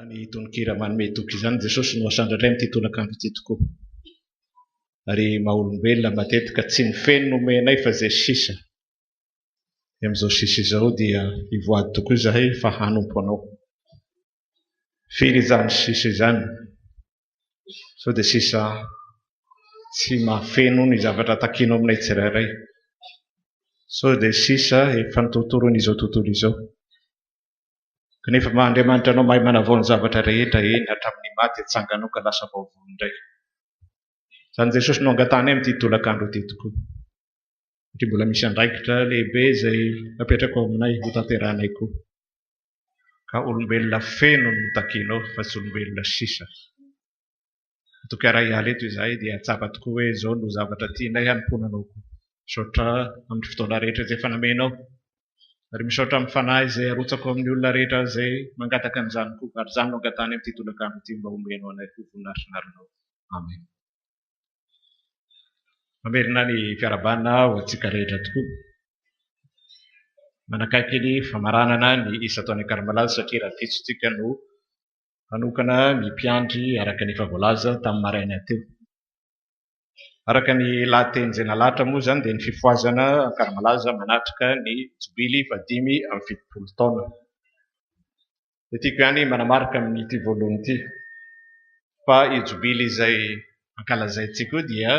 Izany tononkira manome toky izany Jesosy no asandratray amin'ity tolakandro ity tokoa. Ary maha olombelona matetika tsy ny feno no omenay fa izay sisa. Dia amin'izao sisa izao dia hivoady tokoa izahay fa hanompo Anao. Firy izany sisa izany? Sao dia sisa tsy mahafeno ny zavatra takianao aminay tsirairay? Sao dia sisa efa notontoroin'izao tontolo izao? Kanefa maha Andriamanitra Anao mahay manavao ny zavatra rehetra, eny hatramin'ny maty atsanganao ka lasa vaovao indray. Izany Jesosy no angatahanay amin'ity tolakandro ity tokoa. Satria mbola misy andraikitra lehibe izay apetrakao aminay ho tanterahanay koa. Ka olombelona feno no takianao fa tsy olombelona sisa. Matoky iray hiala eto izahay dia hahatsapa tokoa hoe izao no zavatra tianay hanompoana Anao koa. Misaotra amin'ny fotoana rehetra izay efa namenao. Ary misaotra amin'ny Fanahy izay arotsako amin'ny olona rehetra izay mangataka an'izany koa. Ary izany no angatahany amin'ity tolakandro ity mba homenao anay ho voninahitr'anaranao. Amen. Mamerina ny fiarahabana ho antsika rehetra tokoa. Manakaiky ny famaranana ny isan-taona Ankaramalaza satria rahampitso tsika no Hanokana ny mpiandry araka ny efa voalaza tamin'ny maraina teo. Araka ny lahateny izay nalahatra moa izany dia ny fifohazana Ankaramalaza manatrika ny jobily fahadimy amby 70 taona. Dia tiako ihany manamarika amin'ity voalohany ity fa io jobily izay ankalazaintsika io dia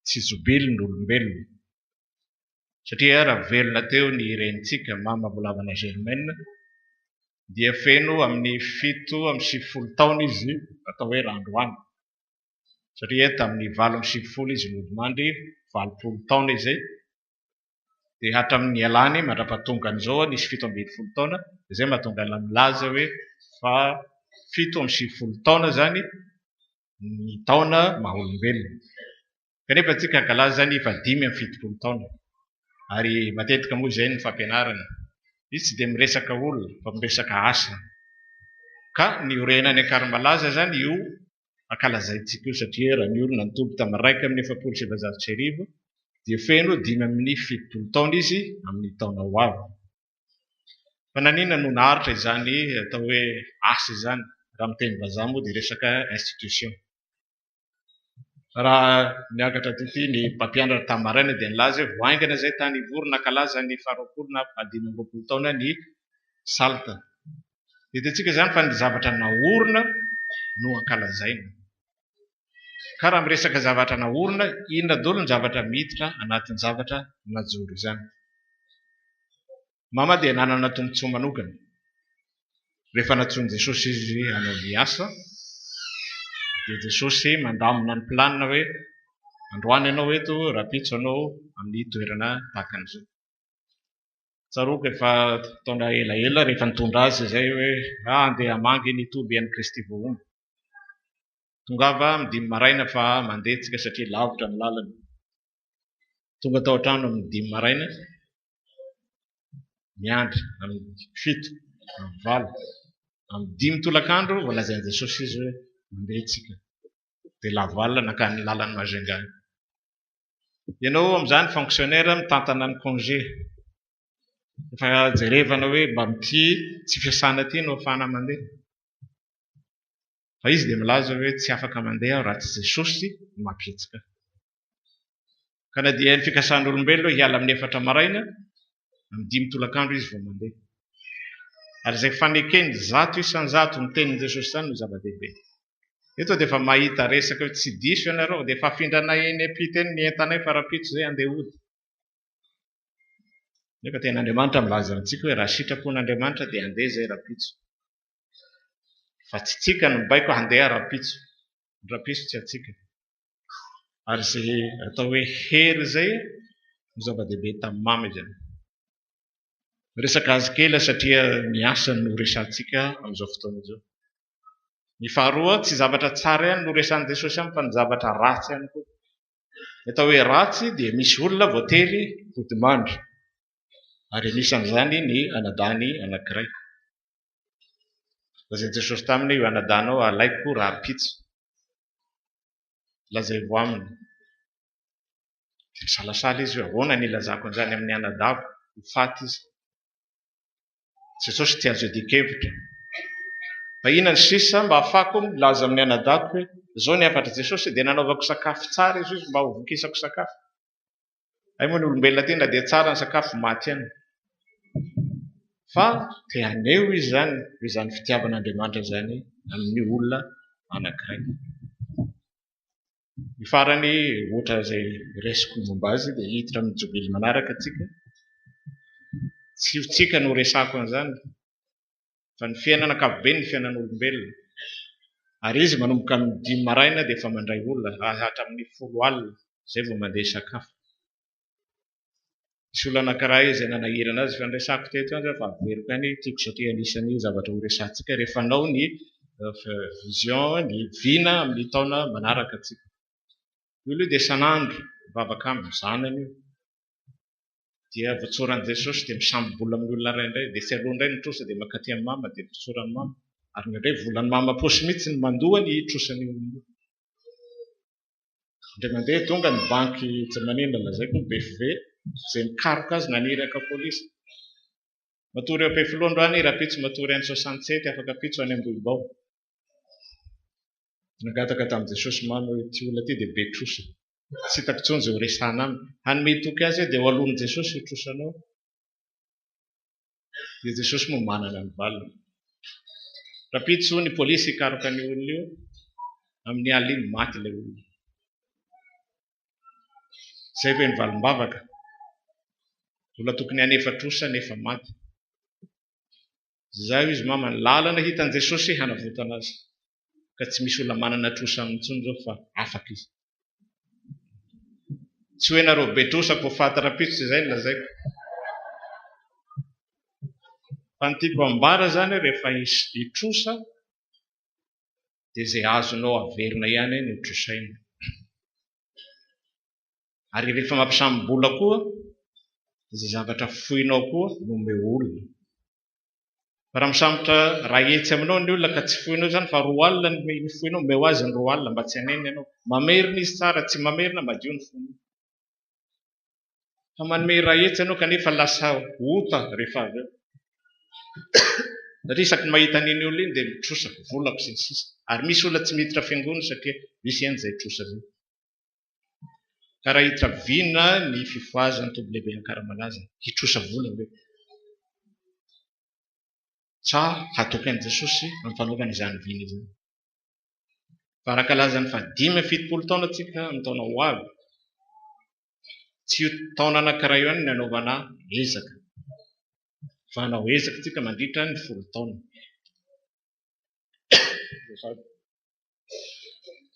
tsy jobilin'olombelona. Satria raha velona teo ny renintsika Mama Volavana Germaine dia feno amin'ny 97 taona izy atao hoe raha androany. Satria tamin'ny 98 izy nodimandry, 80 taona izay, dia hatramin'ny nialany mandra-pahatonga an'izao nisy 17 taona, izay mahatonga an'ilay milaza hoe fa 97 taona izany ny taona maha olombelona. Kanefa tsika ankalaza zany efa 75 taona. Ary matetika moa izay ny fampianarana. Izy tsy dia miresaka olona fa miresaka asa. Ka niorenany Ankarimalaza izany io ankalazaintsika io satria raha niorina ny toby tamin'ny 1441 dia feno 75 taona izy amin'ny taona ho avy. Fa naninona no naharitra izany atao hoe asa izany? Raha miteny vazaha moa dia resaka institution. Raha niakatra teto ny mpampianatra tamin'ny maraina dia nilaza hoe vao haingana izay tany Ivory nankalaza ny faharoapolo na fahadimy amby 20 taona ny Salta. Hitantsika izany fa ny zavatra naorina no ankalazaina. Ka raha miresaka zavatra naorina, inona daholo ny zavatra miditra anatin'ny zavatra najoro izany? Mama dia nanana tombontsoa manokana. Rehefa nantsoin'i Jesosy izy hanao ny asa, dia Jesosy mandamina ny planina hoe androany ianao eto, rahampitso ianao amin'ny toerana tahaka an'izao. Tsaroako efa taona elaela rehefa nitondra azy izay hoe andeha hamangy ny toby an'i Kristy voahombo. Tongava amin'ny 5 maraina fa mandeha tsika satria lavitra ny lalana. Tonga tao an-trano amin'ny 5 maraina, miandry amin'ny 7, amin'ny 8, amin'ny 5 tolakandro vao lazain'i Jesosy izy hoe mandeha tsika. Dia lavo alina nankany lalan'i Majunga. Ianao amin'izany fonctionnaire mitantana ny congé. Efa jerevana hoe mba amin'ity tsy fiasana ity no ahafahana mandeha. Fa izy dia milaza hoe tsy afaka mandeha aho raha tsy Jesosy no mampihetsika ahy. Ka na dia ny fikasan'olombelona hoe hiala amin'ny 4 maraina, amin'ny 5 tolakandro izy vao mandeha. Ary izay fanekeny 100% ny tenin'i Jesosy izany no zava-dehibe. Eto dia efa mahita resaka hoe tsy diso ianareo, dia efa afindranay eny am-pita eny ny entanay fa rahampitso izay handeha hody. Nefa tena Andriamanitra milaza amintsika hoe raha sitrapon'Andriamanitra dia handeha izay rahampitso. Fa tsy tsika no mibaiko handeha rahampitso. Ny rahampitso tsy antsika. Ary izay atao hoe hery izay no zava-dehibe tamin'ny Mama izany. Miresaka azy kely satria ny asany no resahantsika amin'izao fotoana izao. Ny faharoa, tsy zavatra tsara ihany no resahan'i Jesosy aminy fa ny zavatra ratsy ihany koa. Ny atao hoe ratsy dia misy olona voatery hodimandry. Ary anisan'izany ny anadahiny anankiray. Lazain'i Jesosy taminy io anadahinao alaiko rahampitso. Lazaivo aminy. Dia nisalasala izy hoe ahoana ny ilazako an'izany amin'ny anadahiko, ho faty izy. Jesosy tsy azo iadian-kevitra. Fa inona ny sisa mba hahafahako milaza amin'ny anadahiko hoe izao ny hafatr'i Jesosy dia nanaovako sakafo tsara izy mba ho vokisako sakafo. Hay moa ny olombelona aty na dia tsara ny sakafo maty ihany. Fa te haneho izy izany izany fitiavan'Andriamanitra izany amin'ny olona anankiray. Ny farany ohatra izay raisiko momba azy dia hiditra amin'ny jobily manaraka tsika. Tsy ho tsika no resako an'izany fa ny fiainana ankapobeny ny fiainan'olombelona. Ary izy manomboka amin'ny 5 maraina dia efa mandray olona hatramin'ny 10 alina izay vao mandeha sakafo. Nisy olona anankiray izay nanahirana azy, efa niresako teto ihany fa averiko ihany, tiako satria anisan'ny zavatra ho resahantsika rehefa hanao ny vision, ny vina amin'ny taona manaraka antsika. Io aloha dia isan'andro mivavaka aminy, zanany io. Dia votsoran'i Jesosy dia misambo-bola amin'ny olona iray indray, dia tsy aloha indray ny trosa dia mankaty amin'ny mama dia votsoran'ny mama. Ary indraindray volan'ny mama paosy mihitsy ny mandoa ny trosan'io olona io. Indray mandeha tonga ny banky tsy maninona lazaiko ny BFV izay nikaroka azy naniraka polisy. Matory eo Ampefiloha androany, rahampitso matory any 67, afaka ampitso any Ambohibao. Nangataka tamin'i Jesosy mama hoe ity olona ity dia be trosa. Tsy hitako intsony izay ho resahana aminy. Hanome toky azy hoe dia ho aloan'i Jesosy io trosanao. Dia Jesosy moa manana ny valiny. Rahampitso ny polisy hikaroka an'io olona io, amin'ny alina iny maty ilay olona. Izay ve ny valim-bavaka? Mbola tokony hanefa trosa nefa maty. Izay izy mama, ny lalana hitan'i Jesosy hanavotana azy. Ka tsy misy olona manana trosa aminy intsony izao fa afaka izy. Tsy hoe nareo be trosa ko faty rahampitso, tsy izay no lazaiko. Fa ny tiako ambara izany rehefa hitrosa dia izay azonao averina ihany no trosaina. Ary rehefa mampisambo-bola koa dia izay zavatra foinao koa no omeo olona. Fa raha misambotra iray hetsy aminao ny olona ka tsy foinao izany fa 20 ny foinao, omeo azy ny 20 mba tsy hanenina ianao. Mamerina izy tsara, tsy mamerina madio ny fonao. Fa manome iray hetsy ianao kanefa lasa ota rehefa avy eo. Satria isaky ny mahita an'iny olona iny dia mitrosa volako sy ny sisa. Ary misy olona tsy miditra fiangonana satria misy ihany izay trosa izay. Ka raha hiditra vina ny fifohazan'ny toby lehibe Ankaramalaza, hitrosa vola ve? Sa hatoky an'i Jesosy amin'ny fanaovana izany vina izany? Fa raha ankalazan'ny faha 75 taona tsika amin'ny taona ho avy, tsy io taona anankiray io ihany no hanaovana ezaka, fa hanao ezaka tsika mandritra ny 10 taona.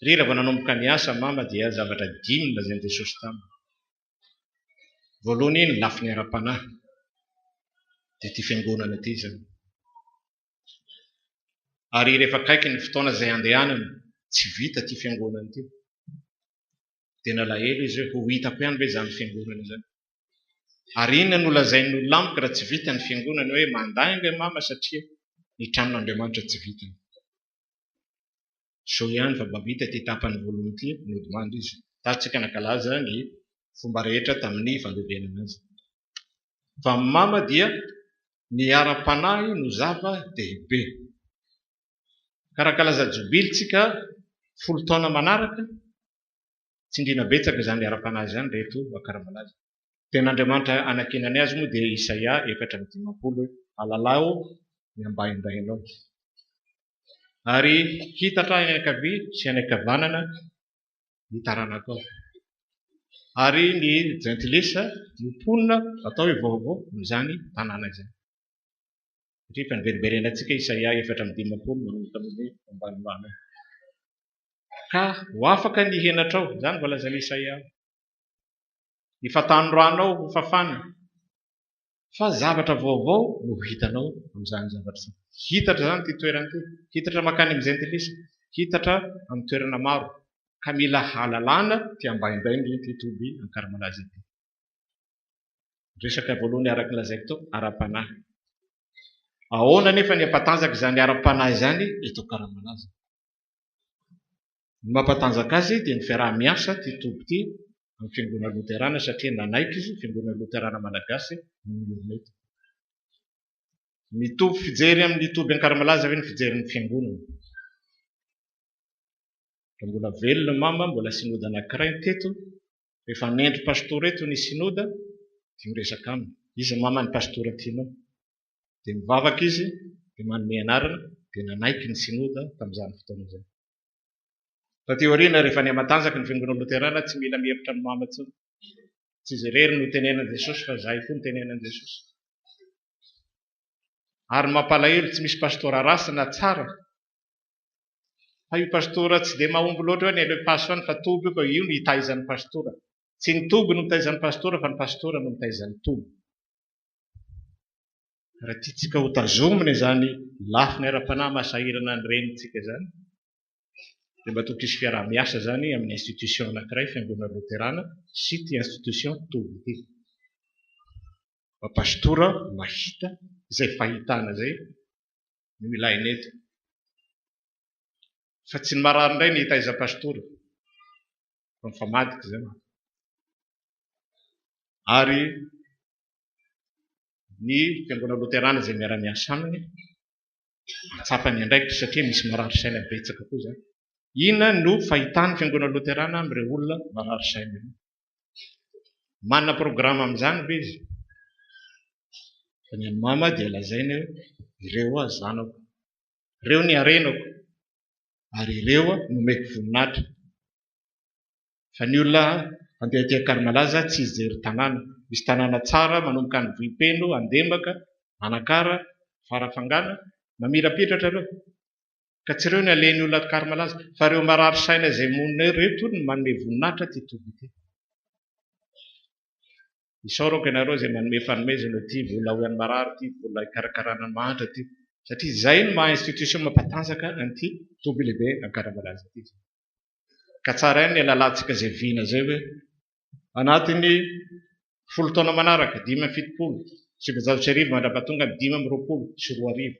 Ry raha vao nanomboka niasa mama dia zavatra 5 no lazain'i Jesosy taminy. Voalohany ny lafiny ara-panahy, dia ity fiangonana ity izany. Ary rehefa akaiky ny fotoana izay handehanana, tsy vita ity fiangonana ity. Dia nalahelo izy hoe ho hitako ihany ve izany fiangonana izany. Ary inona no lazain'ny olona amiko raha tsy vita ny fiangonana hoe mandainga i mama satria ny tranon'Andriamanitra tsy vitany. Soa ihany fa mba vita ity tapany voalohany ity, nodimandry izy. Tatsika nankalaza ny fomba rehetra tamin'ny fandevenana azy. Fa amin'ny mama dia ny ara-panahy no zava-dehibe. Ka raha ankalaza jobily tsika 10 taona manaraka, tsindriana betsaka izany ara-panahy izany reto Ankaramalaza. Tenin'Andriamanitra anankinany azy moa dia Isaia 54 hoe, Alalao ny ambaindainao. Ary hitatra any ankavia sy any ankavanana ny taranakao. Ary ny jentilisa no mponina atao hoe vaovao amin'izany tanàna izany. Satria efa niverimberenantsika Isaia 54 manomboka amin'ny ambanimbany eo. Ka ho afaka ny henatrao, izany voalazan'i Isaia. Ny fatanoranao ho fafana. Fa zavatra vaovao no ho hitanao amin'izany zavatra izany. Hitatra izany ity toerana ity. Hitatra mankany amin'ny jentilisa. Hitatra amin'ny toerana maro. Ka mila halalana ity ambaindaingy ity toby Ankaramalaza ity. Resaka voalohany araka ny lazaiko teo, ara-panahy. Ahoana anefa ny hampatanjaka izany ara-panahy izany eto Ankaramalaza? Ny mampatanjaka azy dia ny fiaraha-miasa ity toby ity amin'ny fiangonana loterana satria nanaiky izy, fiangonana loterana malagasy no miorina eto. Mitovy fijery amin'ny toby Ankaramalaza ve ny fijerin'ny fiangonana? Raha mbola velona mama, mbola synoda anankiray ny teto, rehefa hanendry pastora eto ny synoda, dia miresaka aminy. Iza mama ny pastora tianao? Dia mivavaka izy, dia manome anarana, dia nanaiky ny synoda tamin'izany fotoana izany. Taty aoriana, rehefa nihamatanjaka ny fiangonana loterana, tsy mila mihevitra ny mama intsony. Tsy izy irery no tenenan'i Jesosy fa izahay koa no tenenan'i Jesosy. Ary ny mampalahelo, tsy misy pastora ratsy na tsara. Fa io pastora tsy dia mahomby loatra io anie aleo paso any fa toby io ka io no hitaizan'ny pastora. Tsy ny toby no mitaiza ny pastora fa ny pastora no mitaiza ny toby. Raha tiantsika ho tazomina izany lafiny ara-panahy mahasahirana ny renintsika izany dia mba tokony hisy fiaraha-miasa izany amin'ny institution anankiray, Fiangonana Loterana sy ity institution toby ity. Mba pastora mahita izay fahitana izay no ilaina eto. Fa tsy ny marary indray no hitaiza pastora fa mifamadika izany. Ary ny Fiangonana Loterana izay miara-miasa aminy mahatsapa ny andraikitra satria misy marary saina betsaka koa izany. Inona no fahitan'ny Fiangonana Loterana amin'ireo olona marary saina ireo? Manana programa amin'izany ve izy? Fa ny an'i mama dia lazainy hoe ireo aho zanako, ireo ny harenako ary ireo aho nomeko voninahitra. Fa ny olona handeha aty Ankarimalaza tsy hijery tanàna. Misy tanàna tsara manomboka any Vohipeno, Andembaka, Manakara, Farafangana, mamirapiratra ireo. Ka tsy ireo no alehan'ny olona Ankarimalaza fa ireo marary saina izay monina eo ireto no manome voninahitra ity toby ity. Isaorako ianareo izay manome fanomezana ity vola ho an'ny marary ity, vola hikarakarana ny mahantra ity, satria izay no maha institution mampatanjaka an'ity toby lehibe Ankaramalaza ity. Ka tsara ihany ny halalantsika izay vina izay hoe anatin'ny 10 taona manaraka, 1975 mandrapatonga ny 2025,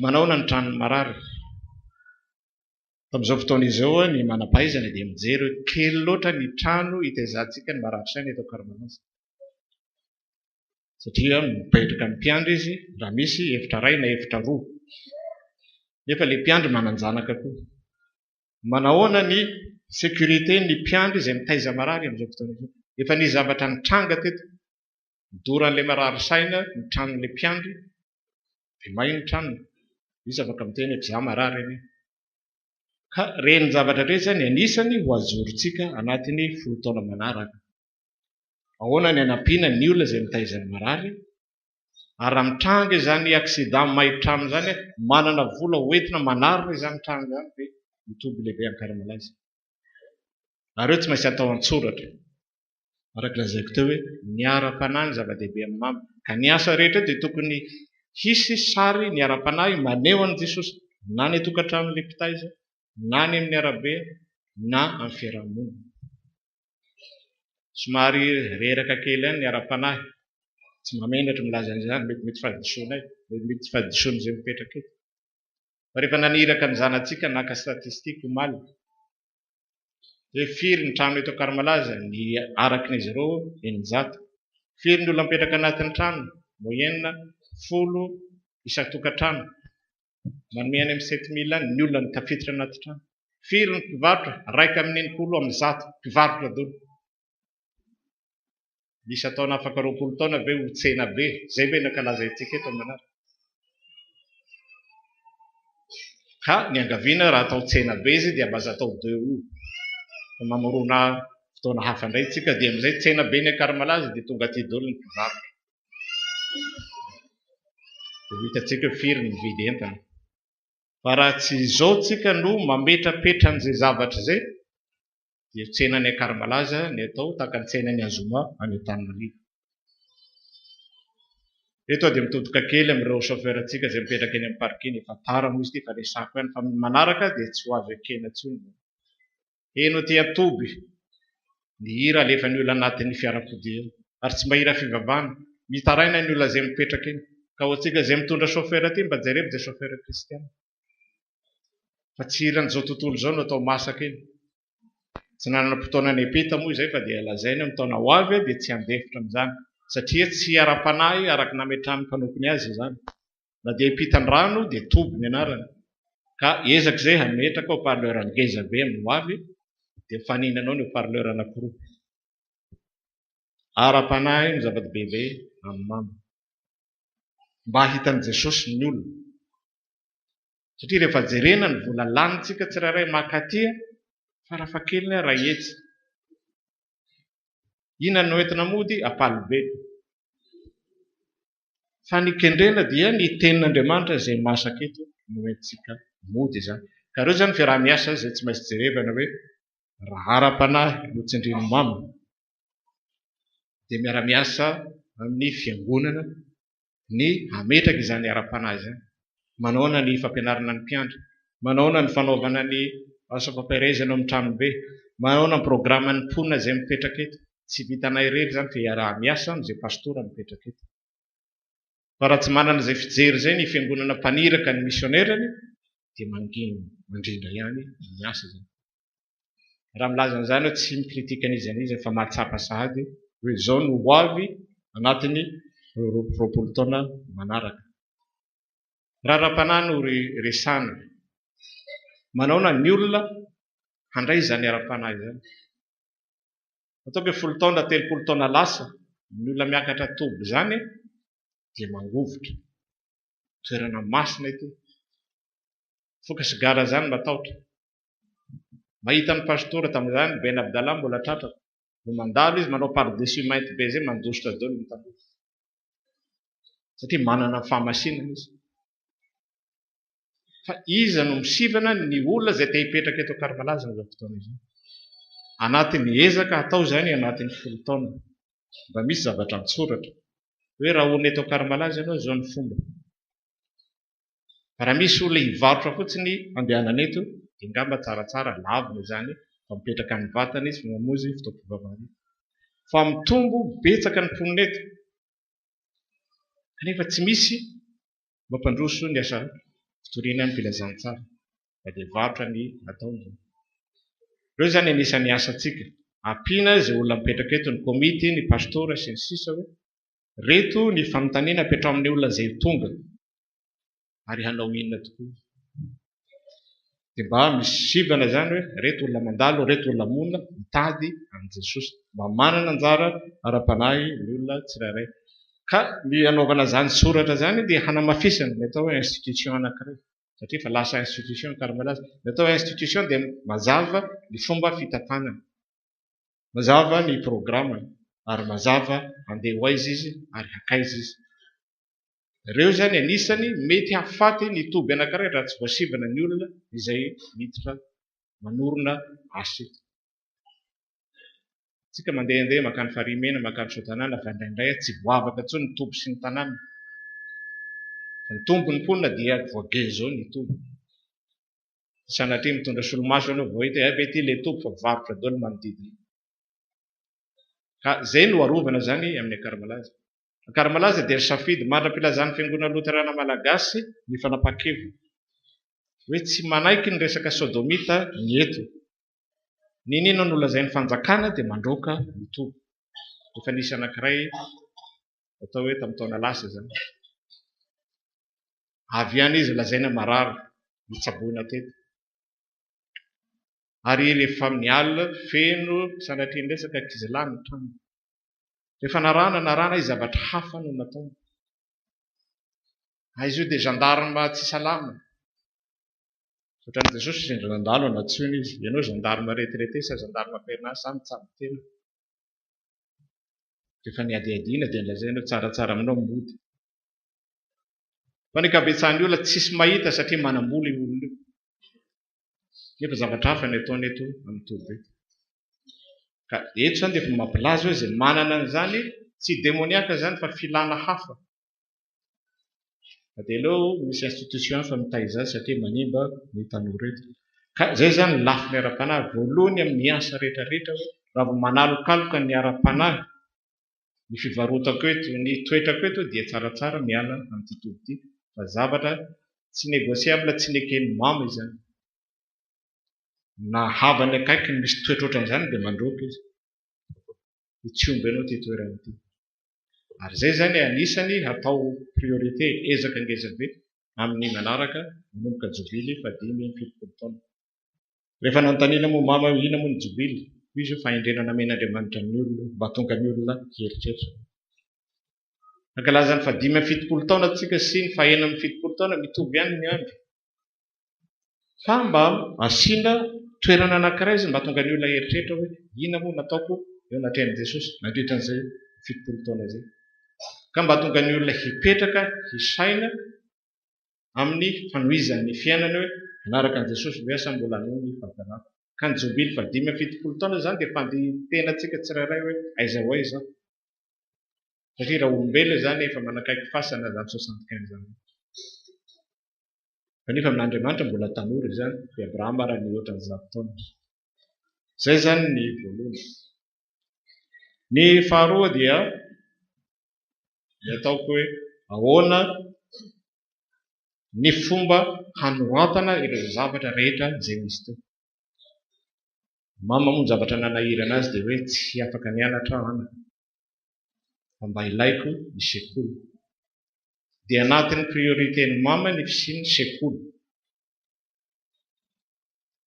manaona ny tranon'ny marary? Amin'izao fotoana izao ny manam-pahaizana dia mijery hoe kely loatra ny trano hitaizantsika ny marary saina eto Ankaramalaza. Satria mipetraka amin'ny mpiandry izy raha misy efitra iray na efitra roa. Nefa ilay mpiandry manan-janaka koa. Manahoana ny sécurité ny mpiandry izay mitaiza marary amin'izao fotoana izao? Efa nisy zavatra nitranga teto. Nidoran'ilay marary saina ny tranon'ilay mpiandry dia may ny tranony. Izy afaka miteny hoe izaho marary anie. Ka ireny zavatra ireny izany anisany ho ajorontsika anatin'ny 10 taona manaraka. Ahoana ny hanampiana ny olona izay mitaiza ny marary? Ary raha mitranga izany accident may trano izany, manana vola hoentina manarina izany trano izany ve ny toby lehibe Ankaramalaza? Ary eo tsy maintsy atao an-tsoratra. Araka lazaiko teo hoe ny ara-panahy no zava-dehibe amin'ny mama. Ka ny asa rehetra dia tokony hisy sary ny ara-panahy maneho an'i Jesosy na any an-tokantranon'ilay mpitaiza, na any amin'ny arabe, na amin'ny fiaraha-monina. Somary reraka kely ihany ny ara-panahy. Tsy mahamenatra milaza an'izany, mety mety fahadisoanay, mety mety fahadisoan'izay mipetraka eto. Fa rehefa naniraka ny zanatsika naka statistique omaly, hoe firy ny trano eto Ankaramalaza, ny araka izy ireo 600. Firy ny olona mipetraka anatin'ny trano, moyenne 10 isan-tokantrano. Manome any amin'ny 7000 any ny olona tafiditra anaty trano. Firy ny mpivarotra? 161 mpivarotra daholo. Misy ataona afaka 20 taona ve ho tsena be? Izay ve no ankalazaintsika eto manaraka? Ka ny angaviana raha atao tsena be izy dia mba aza atao deux août. Fa mamorona fotoana hafa indray tsika dia amin'izay tsena be ny Ankaramalaza dia tonga aty daholo ny mpivarotra. Dia ho hitantsika hoe firy ny mividy entana. Fa raha tsy izao tsika no mametrapetra an'izay zavatra izay dia tsenan'ny Ankaramalaza ny atao tahaka ny tsenan'ny Azoma any Antananarivo. Eto aho dia mitodika kely amin'ireo chauffeur-ntsika izay mipetraka eny amin'ny parking, efa tara moa izy ity fa resako ihany fa amin'ny manaraka dia tsy ho azo ekena intsony izany. Heno aty an-toby ny hira alefan'ny olona anatin'ny fiarakodia eo ary tsy mba hira fivavahana, mitaraina ny olona izay mipetraka eny. Ka ho antsika izay mitondra chauffeur aty mba jerevo izay chauffeur kristiana. Fa tsy hiran'izao tontolo izao no atao masaka eny. Tsy nanana fotoana niampita moa izay fa dia lazaina amin'ny taona ho avy dia tsy handefitra amin'izany. Satria tsy ara-panahy araka ny nametrahan'ny mpanompony azy izany. Na dia ampitan-drano dia toby ny anarany. Ka ezaka izay hametraka haut parleur ngeza be amin'ny ho avy dia mifaninana ao ny haut parleur anankiroa. Ara-panahy no zava-dehibe amin'ny mama. Mba hahitan'i Jesosy ny olona. Satria rehefa jerena ny vola lanintsika tsirairay mankaty, farafahakeliny iray hetsy. Inona no entina mody? Ampalibe. Fa ny kendrena dia ny tenin'Andriamanitra izay masaka eto no entintsika mody izany. Ka ireo izany fiaraha-miasa izay tsy maintsy jerevana hoe raha ara-panahy no tsindrin'ny mama dia miara-miasa amin'ny fiangonana ny hametraka izany ara-panahy izany. Manaona ny fampianarana ny mpiandry? Manaona ny fanaovana ny asa fampaherezana ao amin'ny tranobe? Manaona ny programan'ny mponina izay mipetraka eto? Tsy vitanay irery izany fa iaraha-miasa amin'izay pastora mipetraka eto. Fa raha tsy manana izay fijery izay ny fiangonana mpaniraka ny misionerany dia mangina mandrindra ihany ny asa izany. Raha milaza an'izany aho tsy mi-critique an'iza n'iza fa mahatsapa sahady hoe izao no ho avy anatin'ny 20 taona manaraka. Raha ara-panahy no resahina, manaona ny olona handray izany ara-panahy izany? Ataoko hoe folo taona, 30 taona lasa, ny olona miakatra toby izany dia mangovitra. Toerana masina ity. Mifoka sigara izany matahotra. Mahita ny pastora tamin'izany, Ben Abdallah mbola tratrako. Vao mandalo izy manao par-dessus mainty be izay mandositra daholo ny tanora. Satria manana ny fahamasinana izy. Fa iza no misivana ny olona izay te hipetraka eto Ankarimalaza amin'izao fotoana izao? Anatin'ny ezaka hatao izany anatin'ny folo taona. Mba misy zavatra an-tsoratra. Hoe raha olona eto Ankarimalaza ianao izao ny fomba. Fa raha misy olona hivarotra fotsiny andehanana eto dia angamba tsaratsara lavina izany fa mipetraka amin'ny vatana izy fa mamonjy fotoam-pivavahana eto. Fa mitombo betsaka ny mponina eto kanefa tsy misy mampandroso ny asa fitoriana ny filazantsara fa dia varotra ny ataony izany. Ireo izany anisan'ny asantsika. Ampiana izay olona mipetraka eto, ny komity, ny pastora sy ny sisa hoe reto ny fanontaniana apetraho amin'ny olona izay tonga. Ary hanao inona tokoa izy? Dia mba misy sivana izany hoe reto olona mandalo, reto olona monina mitady an'i Jesosy. Mba manana anjara ara-panahy ny olona tsirairay. Ka ny hanaovana izany soratra izany dia hanamafisana ny atao hoe institution anankiray. Satria efa lasa institution Ankaramalaza. Ny atao hoe institution dia mazava ny fomba fitantanana. Mazava ny programany ary mazava handeha ho aiza izy ary hankaiza izy. Ireo izany anisany mety hahafaty ny toby anankiray raha tsy voasivana ny olona izay miditra manorina asa eto. Tsika mandehandeha mankany Farihimena, mankany Soatanàna fa indraindray tsy voavaka intsony ny toby sy ny tanàna. Fa mitombo ny mponina dia voageja eo ny toby. Sanatria mitondra solomaso ianao vao hita hoe hay ve ity ilay toby fa mivarotra daholo ny manodidina. Ka izay no arovana izany amin'ny Ankaramalaza. Ankaramalaza dia nisafidy mandra-pilazan'ny Fiangonana Loterana Malagasy ny fanapahan-keviny hoe tsy manaiky ny resaka sodomita ny eto. N'inon'inona nolazain'ny fanjakana dia mandroaka ny toby. Efa nisy anankiray atao hoe tamin'ny taona lasa izany. Avy ihany izy lazaina marary, notsaboina teto. Ary rehefa amin'ny alina feno sanatria ny resaka ankizilahy ny trano. Rehefa narahana narahana izy zavatra hafa no nataony. Ah izy io dia gendarme tsy salama. Ohatran'i Jesosy sendra nandalo nantsoina izy. Ianao gendarme retraité sa gendarme am-perinasa sa mitsabo tena? Rehefa nihadihadiana dia nolazaina hoe tsaratsara aminao mody. Fa ny ankabetsahan'ny olona tsisy mahita satria manam-bola io olona io. Nefa zavatra hafa ny ataony eto amin'ny toby eto. Ka eto izany dia efa mampilaza hoe izay manana an'izany tsy demoniaka izany fa filana hafa. Fa dia aleo misy institution hafa mitaiza azy satria manimba ny tanora eto. Ka izay izany ny lafiny ara-panahy. Voalohany amin'ny asa rehetra rehetra hoe raha vao manalokaloka ny ara-panahy, ny fivarotako eto, ny toetrako eto dia tsaratsara miala amin'ity toby ity fa zavatra tsy négociable, tsy neken'ny mama izany. Na havany akaiky no misy toetra ohatran'izany dia mandroaka izy. Dia tsy omby anao ity toerana ity. Ary izay izany anisany hatao priorité, ezaka ngeza be amin'ny manaraka manomboka jobily fahadimy amby 70 taona. Rehefa nanontaniana moa mama hoe inona moa ny jobily, hoy izy hoe fahendrena namen'Andriamanitra ny olona mba hahatonga ny olona hieritreritra. Nankalaza ny fahadimy amby 70 taona tsika sy ny fahenina amby 70 taona, mitovy ihany ny andro. Fa mba asiana toerana anankiray izy mba hahatonga ny olona hieritreritra hoe inona moa nataoko eo anatrehan'i Jesosy nandritra an'izay 70 taona izay. Ka mba hahatonga ny olona hipetraka, hisaina amin'ny fanohizan'ny fiainany hoe hanaraka an'i Jesosy ve aho sa mbola hanohy ny fahadalako. Ka ny jobily fahadimy amby 70 taona izany dia fandintenantsika tsirairay hoe aiza ho aiza aho. Satria raha olombelona izany efa manakaiky fasana izany 75 ans. Kanefa amin'Andriamanitra mbola tanora izany, i Abrahama raha nihoatra ny 100 taona. Izay izany ny voalohany. Ny faharoa dia ny ataoko hoe ahoana ny fomba hanoratana ireo zavatra rehetra izay misy teo. Mama moa ny zavatra nanahirana azy dia hoe tsy afaka nianatra aho anaka, fa mba ilaiko ny sekoly. Dia anatin'ny priorité-n'ny mama ny fisian'ny sekoly.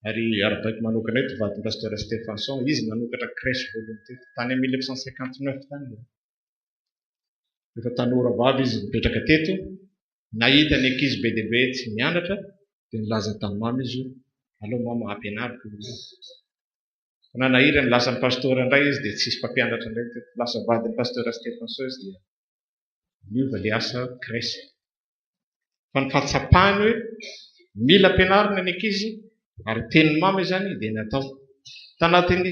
Ary arabaiko manokana eto vadin'i Pasteur Stephenson, izy nanokatra crèche voalohany teto, tany amin'ny 1959 tany. Efa tanora vavy izy nipetraka teto, nahita ny ankizy be dia be tsy mianatra, dia nilaza tamin'ny mama izy hoe aleo mama ampianariko io. Fa nanahirany lasa ny pasteur indray izy dia tsisy mpampianatra indray teto. Lasa vadin'ny Pasteur Stephenson izy dia niova ilay asa crèche. Fa ny fahatsapany hoe mila ampianarina ny ankizy ary tenin'ny mama izany dia natao. Tanatin'ny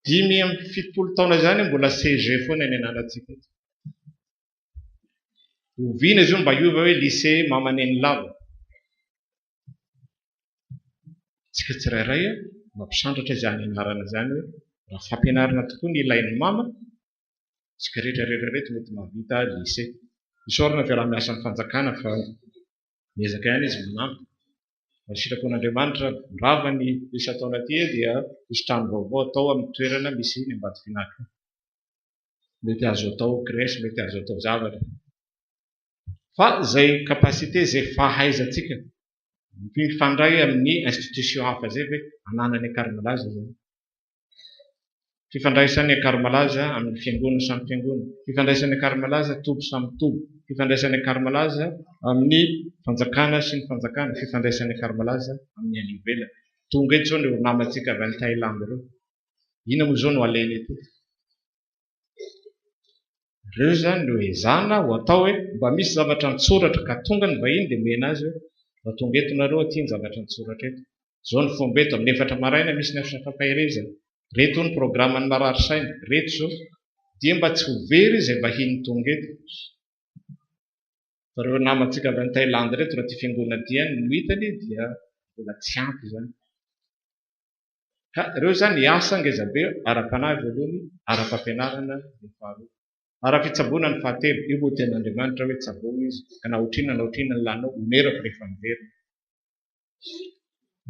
75 taona izany mbola CG foana ny ananantsika eto. Oviana izy io mba hiova hoe lycée mama neny lava. Tsika tsirairay mampisandratra izany anarana izany hoe raha fampianarana tokoa ny ilain'ny mama, tsika rehetra rehetra rehetra mety mahavita lycée. Isaorana fiaraha-miasa amin'ny fanjakana fa miezaka ihany izy manampy. Raha sitrapon'Andriamanitra mirava ny isan-taona aty dia hisy trano vaovao atao amin'ny toerana misy ny Ambatofinandrahana. Mety azo atao crèche, mety azo atao zavatra. Fa izay capacité, izay fahaizantsika mifandray amin'ny institution hafa izay ve ananan'ny Ankarimalaza izany. Fifandraisan'ny Ankarimalaza amin'ny fiangonana samy fiangonana, fifandraisan'ny Ankarimalaza toby samy toby, fifandraisan'ny Ankarimalaza amin'ny fanjakana sy ny fanjakana, fifandraisan'ny Ankarimalaza amin'ny any ivelany. Tonga eto izao ny namantsika avy any Thaïlande ireo. Inona moa izao no alehany eto? Ireo izany no ezahana ho atao hoe mba misy zavatra an-tsoratra ka tonga ny vahiny dia omena azy hoe mba tonga eto nareo aty ny zavatra an-tsoratra eto. Izao ny fomba eto, amin'ny 4 maraina misy ny asa fampaherezana. Reto ny programan'ny marary saina, reto izao. Dia mba tsy ho very izay vahiny tonga eto. Fa ireo namantsika avy any Thaïlande ireto raha ity fiangonana ity ihany no hitany dia mbola tsy ampy izany. Ka ireo izany asa ngezabe ara-panahy voalohany, ara-pampianarana ny faharoa. Ara-pitsaboana ny fahatelo, io moa tenin'Andriamanitra hoe tsaboy izy, ka na otrina na otrina ny laninao, onerako rehefa miverina.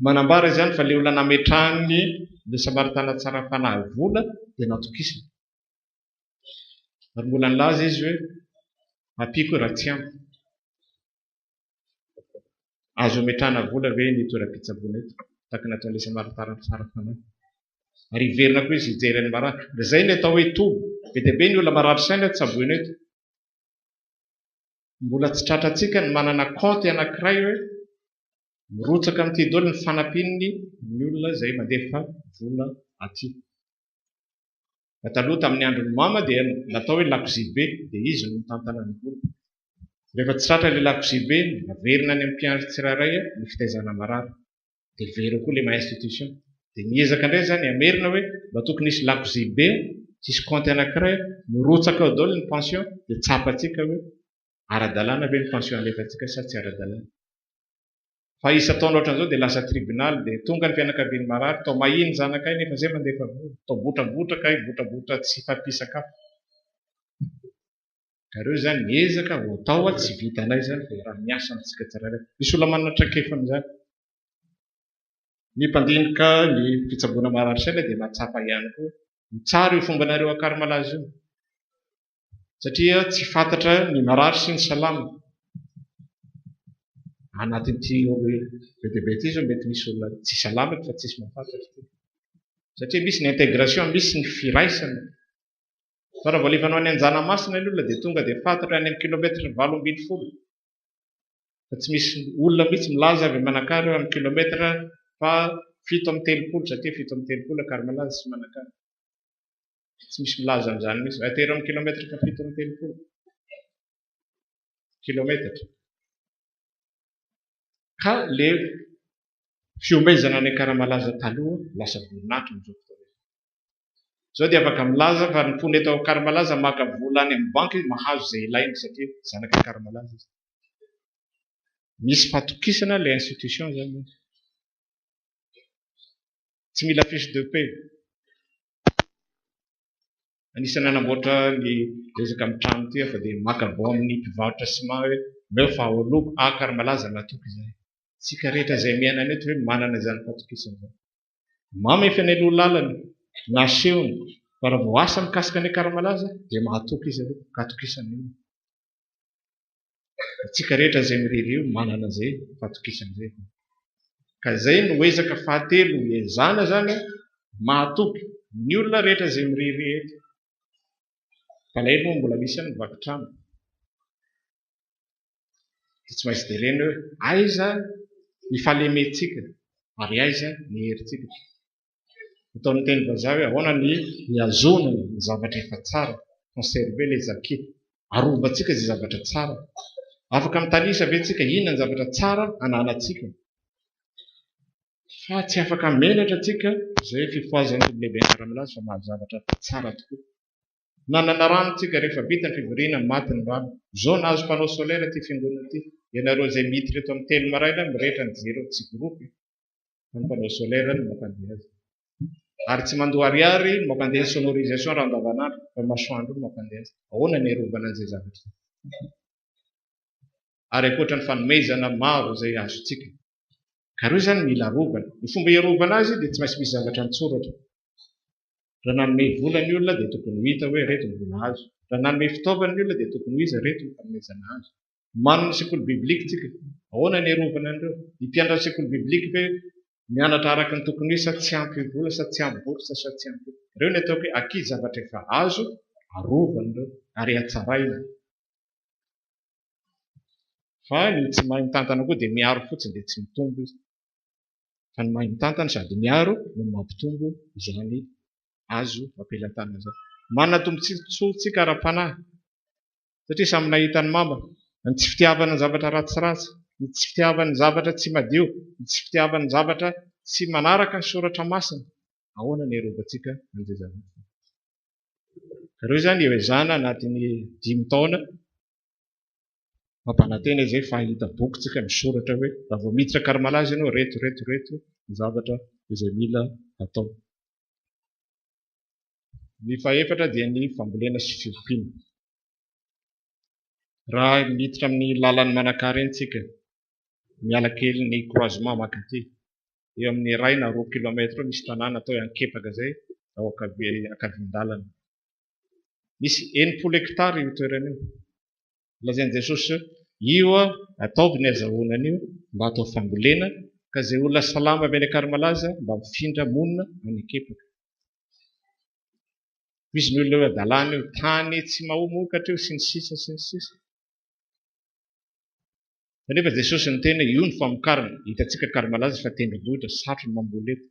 Manambara izany fa ilay olona nametrahany ilay Samaritana tsara fanahy vola dia natokisana. Ary mbola nilaza izy hoe ampiako raha tsy ampy. Azo ametrahana vola ve ny toeram-pitsaboana eto? Tahaka ny nataon'ilay Samaritana tsara fanahy. Ary hiverina koa izy hijery ny marary. Ary izay ny atao hoe toby. Be dia be ny olona marary saina tsaboina eto. Mbola tsy tratrantsika ny manana kaonty anankiray hoe mirotsaka amin'ity daholo ny fanampian'ny ny olona izay mandefa vola aty. Fa taloha tamin'ny andron'ny mama dia natao hoe lakozia be, dia izy no mitantana ny vola. Rehefa tsy tratra ilay lakozia be, averina any amin'ny mpiandry tsirairay ny fitaizana marary. Dia very eo koa ilay maha institution. Dia miezaka indray izany hamerina hoe mba tokony hisy lakozia be, hisy kaonty anankiray, mirotsaka ao daholo ny pension, dia tsapantsika hoe ara-dalàna ve ny pension alefantsika sa tsy ara-dalàna. Fa isan-taona ohatran'izao dia lasa tribunal, dia tonga ny fianakavian'ny marary, toa mahia ny zanakay nefa izay mandefa vola, toa botrabotraka ay, botrabotra tsy fampisakafo. Ka ireo izany miezaka ho atao tsy vitanay izany fa iaraha-miasa amintsika tsirairay. Misy olona manana traikefa amin'izany. Ny mpandinika ny fitsaboana marary saina dia mahatsapa ihany koa ny tsara io fombanareo Ankarimalaza io. Satria tsy fantatra ny marary sy ny salama. Anatin'ity be dia be ity izao mety misy olona tsy salama eto fa tsisy mahafantatra ity. Satria misy ny intégration, misy ny firaisana. Fa raha vao alefanao any Anjanamasina ny olona dia tonga dia fantatra any amin'ny kilomètre 18. Fa tsy misy olona mihitsy milaza avy Manakara eo amin'ny kilomètre fa 37 satria 37 Ankarimalaza sy Manakara. Tsy misy milaza amin'izany mihitsy. Atero amin'ny kilomètre fa 37 kilometatra. Ka le fihomezana any Ankaramalaza taloha lasa voninahitra amin'izao fotoana izao. Izao dia afaka milaza fa ny mponina eto Ankaramalaza maka vola any amin'ny banky mahazo izay ilainy satria zanaka Ankaramalaza izy. Misy fahatokisana ilay institution izany. Tsy mila fiche de paie. Anisan'ny nanamboatra ny resaka amin'ny trano ity aho fa dia maka vao amin'ny mpivarotra ciment hoe omeo fa ao aloha Ankaramalaza matoky izahay. Tsika rehetra izay miaina eto hoe manana izany fahatokisana izany. Mamy efa nialoha lalana, nasehony fa raha vao asa mikasika ny Ankaramalaza dia mahatoky izy aloha, ka atokisany olona. Tsika rehetra izay mirery io manana izay fahatokisana izay. Ka izay no ezaka fahatelo ezahana izany mahatoky ny olona rehetra izay mirery eto. Palahelo moa mbola misy ihany ny vaky trano. Dia tsy maintsy jerena hoe aiza ny fahalementsika ary aiza ny herintsika. Ataon'ny teny vazaha hoe ahoana ny hihazonana ny zavatra efa tsara, conserver les acquis. Arovantsika izay zavatra tsara. Afaka mitanisa ve tsika inona ny zavatra tsara ananantsika? Fa tsy afaka menatra tsika izay fifohazan'ny tompo lehibe Ankaramalaza fa mahazo zavatra tsara tokoa. Nanana rano tsika rehefa vita ny fivoriana maty ny rano. Zao nahazo panneau solaire ity fiangonana ity. Ianareo izay miditra eto amin'ny 3 maraina mirehitra ny jiro tsy groupe fa ny panneau solaire no mampandeha azy. Ary tsy mandoa ariary no mampandeha ny sonorisation raha andavanandro fa masoandro no mampandeha azy. Ahoana ny arovana an'izay zavatra izay? Ary ankoatra ny fanomezana maro izay azontsika. Ka ireo izany mila arovana. Ny fomba hiarovana azy dia tsy maintsy misy zavatra an-tsoratra. Raha nanome vola ny olona dia tokony ho hita hoe ireto ny vola azo. Raha nanome fitaovana ny olona dia tokony ho iza ireto ny fanomezana azo. Manana sekoly biblika tsika. Ahoana ny hiarovana an'ireo? Ny mpianatra ny sekoly biblika ve mianatra araka ny tokony ho izy sa tsy ampy vola sa tsy ampy bourse sa tsy ampy. Ireo ny ataoko hoe akia zavatra efa azo arovana ireo ary hatsaraina. Fa ny tsy mahay mitantana koa dia miaro fotsiny dia tsy mitombo izy. Fa ny mahay mitantana sady miaro no mampitombo izany azo am-pelatanana izany. Manana tombontsoa tsika ara-panahy satria samy nahita ny mama, ny tsy fitiavana ny zavatra ratsiratsy, ny tsy fitiavana ny zavatra tsy madio, ny tsy fitiavana ny zavatra tsy manaraka ny soratra masina. Ahoana ny hiarovantsika an'izay zavatra izay? Ireo izany eo ezahana anatin'ny 5 taona. Mampanantena izay fa hahita boky tsika misoratra hoe raha vao miditra Ankaramalaza ianao reto reto reto ny zavatra izay mila atao. Ny fahefatra dia ny fambolena sy fiompiana. Raha miditra amin'ny lalan'i Manakara iny tsika, miala kely ny croisement mankaty, eo amin'ny 1 na 2 kilomètre eo misy tanàna atao hoe Ankepaka izay ao ankavian-dalana. Misy 60 hectares io toerana io. Lazain'i Jesosy hoe, io ataovy ny azahoana an'io mba atao fambolena ka izay olona salama avy any Ankarimalaza mba mifindra monina any Ankepaka. Misy ny olona hoe adalàna io, tany tsy mahomokatra io sy ny sisa sy ny sisa. Kanefa Jesosy niteny hoe io ny famokarana. Hitantsika Ankarimalaza fa tendrombohitra, sarotra ny mamboly eto.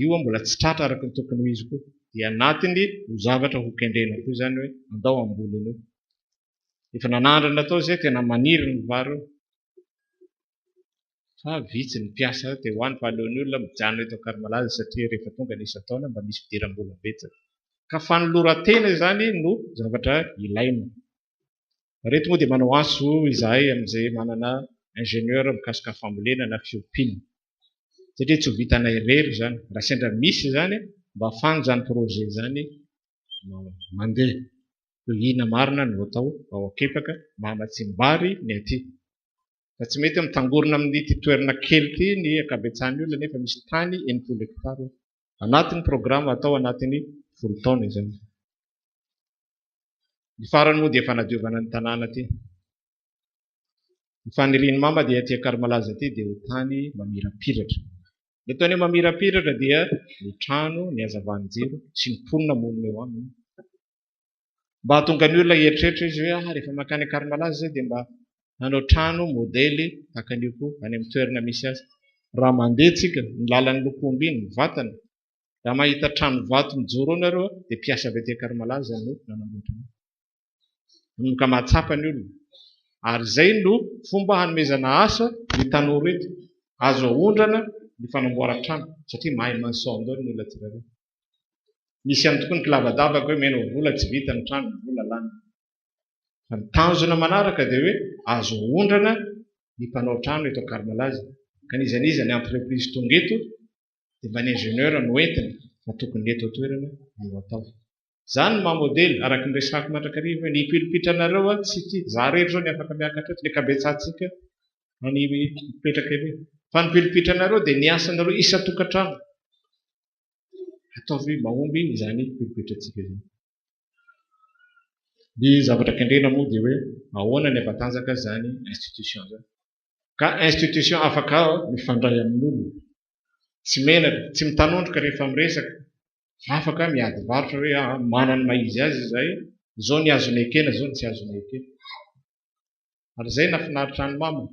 Io mbola tsy tratra araka ny tokony ho izy koa. Dia anatiny ho zavatra ho kendrena koa izany hoe andao hamboly an'io. Efa nanandrana tao izay, tena maniry ny vary io. Fa vitsy ny mpiasa dia ho any fa aleon'ny olona mijanona eto Ankarimalaza satria rehefa tonga ny isan-taona mba misy fidiram-bola betsaka. Ka fanoloran-tena izany no zavatra ilaina. Ireto moa dia manao antso izahay amin'izay manana ingénieur mikasika fambolena na fiompiana. Satria tsy ho vitanay irery izany. Raha sendra misy izany, mba ahafahana izany projet izany mandeha. Hoe inona marina no atao ao Ankepaka mba hamatsiam-bary ny aty. Fa tsy mety mitangorona amin'ity toerana kely ity ny ankabetsahan'ny olona nefa misy tany 60 hectares eo. Anatin'ny programme atao anatin'ny 10 taona izany. Ny farany moa dia fanadiovana ny tanàna ity. Ny fanirian'i Mama dia aty Ankarimalaza aty dia ho tany mamirapiratra. Ny ataony hoe mamirapiratra dia ny trano, ny hazavan'ny jiro sy ny mponina monina eo aminy. Mba hahatonga ny olona hieritreritra izy hoe ah rehefa mankany Ankarimalaza izay dia mba hanao trano modely tahaka an'io koa any amin'ny toerana misy azy. Raha mandeha tsika, ny lalan'ny Lokomby iny, ny vatana, raha mahita trano vato mijoro eo nareo dia mpiasa avy aty Ankarimalaza no nanamboatra an'io. Manomboka mahatsapa ny olona. Ary izay no fomba hanomezana asa ny tanora eto. Azo aondrana ny fanamboaran-trano satria mahay maçon daholo ny olona tsirairay. Misy ihany tokoa ny kilavadavaka hoe omena vola tsy vita ny trano, ny vola lany. Fa ny tanjona manaraka dia hoe azo aondrana ny mpanao trano eto Ankarimalaza. Ka n'iza n'iza ny entreprise tonga eto dia mba ny ingénieur no entiny fa tokony ny eto an-toerana no atao. Izany no maha modely, araka ny resako mandrakariva hoe ny pilipitranareo tsy ity, za rery zao ny afaka miakatra eto, ny ankabetsahantsika any mipetraka ery. Fa ny pilipitranareo dia ny asanareo isan-tokantrano. Ataovy mahomby izany pilipitrantsika izany. Ny zavatra kendrena moa dia hoe ahoana ny hampatanjaka izany institution izany. Ka institution afaka mifandray amin'olona, tsy menatra, tsy mitanondrika rehefa miresaka, fa afaka miady varotra hoe aa manana ny maha izy azy izahay, izao ny azonay ekena, izao ny tsy azonay ekena. Ary izay nahafinaritra an'i Mama.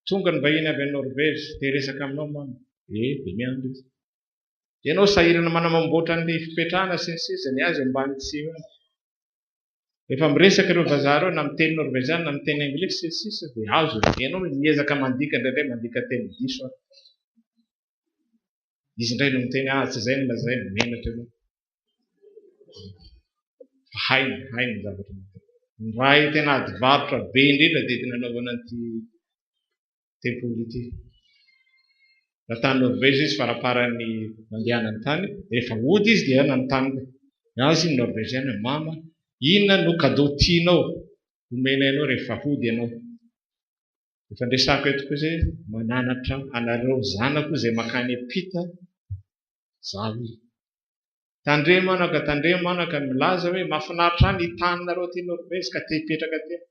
Tonga ny vahiny avy any Norvège, te hiresaka aminao Mama. Eh, dia miandry izy. Ianao sahirana manamamboatra ny fipetrahana sy ny sisa, ny azy ambany tsy eo. Rehefa miresaka ireo vazaha ireo na miteny norveziana na miteny anglisy sy ny sisa dia azony. Ianao miezaka mandika indraindray mandika teny diso ary. Izy indray no miteny ah tsy izay no lazainy, menatra ianao. Fa hainy, hainy ny zavatra natao. Ny ray tena ady varotra be indrindra dia nanaovana an'ity tempoly ity. Raha tany Norvège izy faramparan'ny nandehanany tany, rehefa hody izy dia nanontany azy ny Norvégiana, Mama, inona no cadeau tianao homenay anao rehefa hody ianao? Efa niresahako eto koa izay, mananatra anareo zanako izay mankany am-pita zaho io. Tandremo anaka, tandremo anaka, milaza hoe mahafinaritra ahy ny taninareo aty Norvège ka te hipetraka aty aho.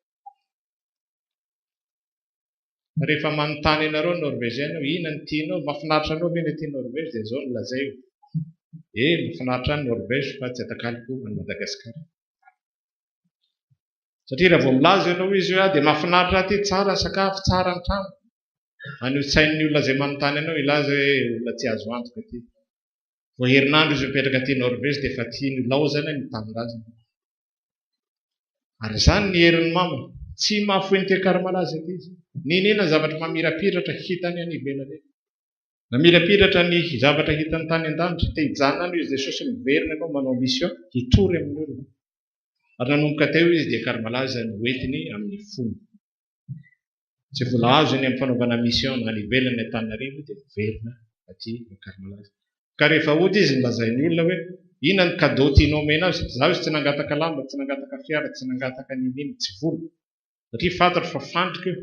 Fa rehefa manontany anareo ny Norvégiana hoe inona no tianao, mahafinaritra anao ve ny aty Norvège dia izao no lazaiko, eh mahafinaritra ahy ny Norvège fa tsy atakaloko an'i Madagasikara. Satria raha vao milaza ianao izy hoe ah dia mahafinaritra ahy aty, tsara ny sakafo, tsara ny trano. Any ho tsain'ny olona izay manontany anao hilaza hoe olona tsy azo antoka aty. Vao herinandro izy mipetraka aty Norvège dia efa tiany hilaozana ny tanindrazana. Ary izany ny herin'ny mama. Tsy mahafoy ny toe-karimalaza ity izy. N'inon'inona zavatra mamirapiratra hitany any ivelany any. Namirapiratra ny zavatra hitany tany an-danitra. Te hijanona any izy Jesosy miverina ianao manao mission hitory amin'ny olona. Ary nanomboka teo izy dia karimalaza no entiny amin'ny fony. Izay vola azony amin'ny fanaovana mission na any ivelany na Antananarivo dia miverina aty Ankarimalaza. Ka rehefa hody izy nolazain'ny olona hoe inona ny cadeau tianao omena azy? Izaho izy tsy nangataka lamba, tsy nangataka fiara, tsy nangataka n'inon'inona, tsy vola. Satria fantatro fa fandrika io.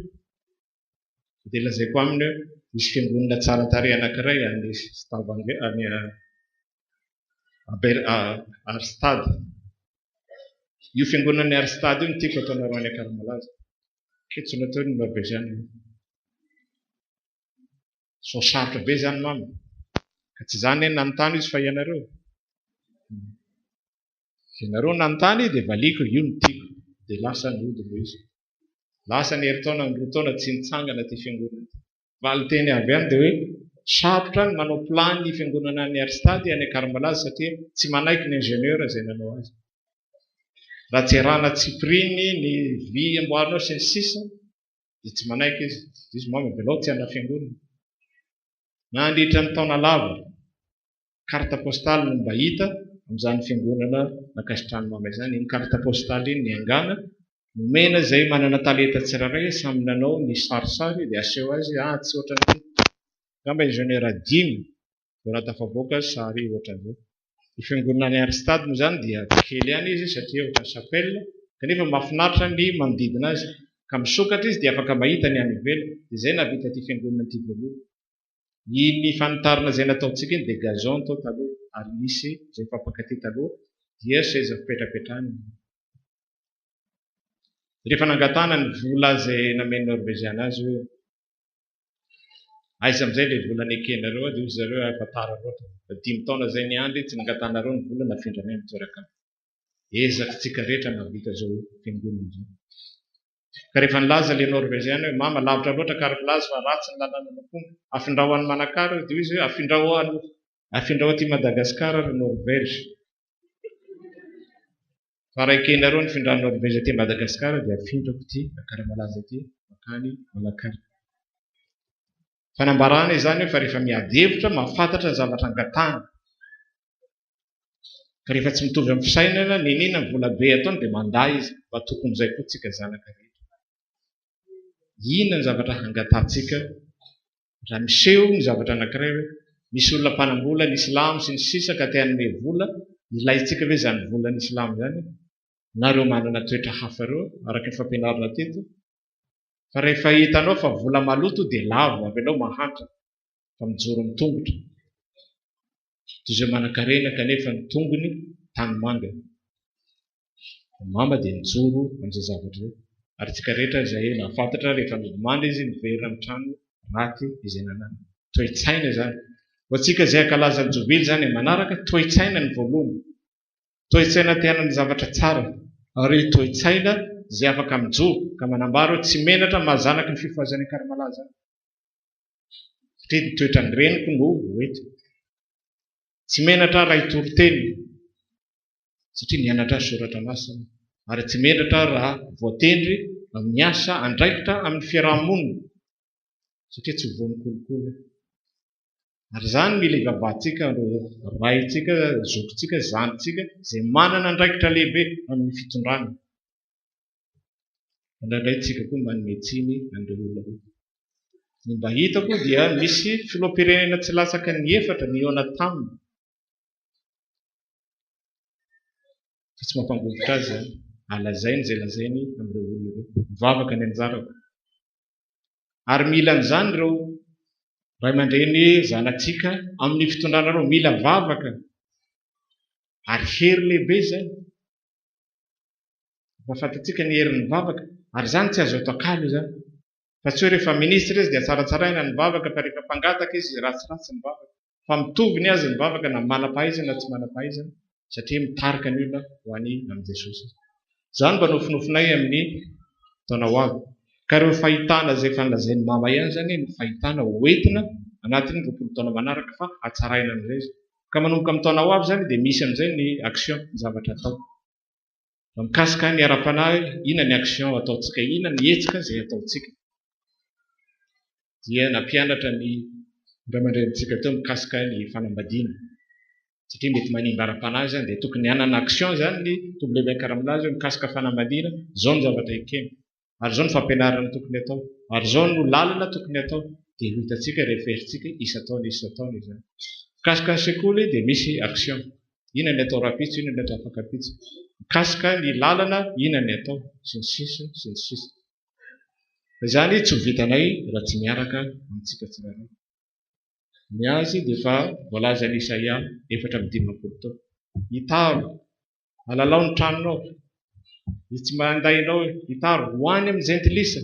Dia lazaiko aminy hoe misy fiangonana tsara tarehy anankiray any Stavanger, any Arstad. Io fiangonan'i Arstad io no tiako ataonareo any Ankarimalaza. Ketsona teo ny Norveziana. Sao sarotra be izany mama. Ka tsy izany anie nanontany izy fa ianareo. Ianareo nanontany dia valiako io no tiako. Dia lasa nody ilay izy. Lasa ny herintaona, ny 2 taona tsy nitsangana ity fiangonana ity. Valinteny avy any dia hoe sarotra ny manao plan ny fiangonana any Arstad any Ankarimalaza satria tsy manaiky ny ingénieur izay nanao azy. Raha tsy erana tsipiriany ny vy amboarinao sy ny sisa dia tsy manaiky izy. Dia izy mama avelao tsy hanana fiangonana. Nandritra ny taona lava, carte postale no mba hita amin'izany fiangonana nankasitrahan'i mama izany. Iny carte postale iny niangana, nomena izay manana talenta tsirairay samy nanao ny sarisary dia aseho azy, ah tsy ohatran'ity. Angamba ingénieur dimy vao nahatafavoaka sary ohatran'izao. Ny fiangonana any Arstad moa izany dia kely ihany izy satria ohatran'ny chapelle kanefa mahafinaritra ny manodidina azy ka misokatra izy dia afaka mahita ny any ivelany. Dia izay nahavita ity fiangonana ity voalohany. Iny fanitarana izay nataontsika iny dia gazon tao taloha ary nisy izay mpampakaty taloha. Dia seza fipetrapetrahana. Rehefa nangatahana ny vola izay namen'ny Norveziana azy hoe aiza amin'izay ilay vola nekenareo dia hoy zareo efa tara loatra. Efa dimy taona izay niandry tsy nangatahanareo ny vola nafindranay amin'ny toeran-kafa. Ezakitsika rehetra nahavita izao fiangonana izao. Ka rehefa nilaza ilay Norveziana hoe mama lavitra loatra Karmilaza fa ratsy ny lalana Makombo, afindrao any Manakara dia hoy izy hoe afindrao any afindrao aty Madagasikara ry Norvège. Fa raha ekenareo ny findran'i Norvège aty Madagasikara dia afindrako ity Ankaramalaza ity mankany Manakara. Fanambarana izany hoe fa rehefa miady hevitra mahafantatra ny zavatra angatahana. Ka rehefa tsy mitovy amin'ny fisainana, niniana ny vola be ataony dia mandà izy. Mba tokony izay koa tsika zanaka rehetra. Inona ny zavatra hangatahantsika raha miseho ny zavatra anankiray hoe misy olona mpanambola ny silamo sy ny sisa ka te hanome vola, ilaintsika ve izany volan'ny silamo izany? Na ireo manana toetra hafa ireo araka ny fampianarana teto? Fa rehefa hitanao fa vola maloto dia lavo, avelao mahantra fa mijoro amin'ny tongotra. Toy izay manankarena kanefa ny tongony tanimanga. Ny mama dia nijoro amin'izay zavatra izay. Ary tsika rehetra izay nahafantatra rehefa nodimandry izy niverina amin'ny trano raty izay nananany. Toe-tsaina izany. Ho antsika izay hankalaza ny jobily izany manaraka, toe-tsaina ny voalohany. Toe-tsaina te hanana zavatra tsara. Ary toe-tsaina izay afaka mijoro ka manambara hoe tsy menatra maha zanaky ny fifohazana Ankaramalaza ahy. Satria ny toetran'ny reniko no ho eto. Tsy menatra aho raha hitory teny satria nianatra ahy soratra masina ary tsy menatra aho raha voatendry amin'ny asa andraikitra amin'ny fiaraha-monina satria tsy ho voan'ny kolikoly aho. Ary izany mila ivavahantsika ireo raintsika, zokintsika, zandrintsika izay manana andraikitra lehibe amin'ny fitondrana. Indraindray tsika koa manome tsiny an'ireo olona ireo. Ny mba hitako dia misy filoham-pirenena tsy latsaka ny efatra nihaona taminy. Fa tsy mampangovitra azy izany. Ary lazainy izay lazainy amin'ireo olona ireo. Mivavaka ny anjarako. Ary mila an'izany ireo ray aman-dreny zanatsika amin'ny fitondrana ireo. Mila vavaka. Ary hery lehibe izany. Efa fantatsika ny herin'ny vavaka. Ary izany tsy azo atao kalo izany. Fa tsy hoe rehefa ministra izy dia tsaratsaraina ny vavaka fa rehefa mpangataka izy ratsiratsy ny vavaka. Fa mitovy ny azy ny vavaka na manam-pahaizana na tsy manam-pahaizana satria mitarika ny olona ho any amin'i Jesosy. Izany mba nofinofinay amin'ny taona ho avy. Ka ireo fahitana izay efa nolazain'i Mama ihany izany no fahitana ho entina anatin'ny 20 taona manaraka fa hatsaraina amin'izay izy. Ka manomboka amin'ny taona ho avy izany dia misy amin'izay ny action, ny zavatra atao. Mikasika ny ara-panahy, inona ny action ataontsika, inona ny hetsika izay ataontsika. Dia nampianatra ny ray aman-drenintsika teo mikasika ny fanambadiana. Satria mety manimba ara-panahy izany dia tokony hanana action izany ny WKR hoe mikasika fanambadiana, izao ny zavatra ekena. Ary izao ny fampianarana tokony atao. Ary izao no lalana tokony atao. Dia ho hitantsika rehefa herintsika isan-taona isan-taona izany. Mikasika ny sekoly dia misy action. Inona ny atao rahampitso, inona ny atao afakampitso. Mikasika ny lalana, inona ny atao, sy ny sisa sy ny sisa. Fa izany tsy ho vitanay raha tsy miaraka amintsika tsirairay. Ny azy dia efa voalazan'i Isaia 54 teo. Hitaro Alalao ny tranonao. Ny tsy mandainao hitaro ho any amin'ny jentilisa.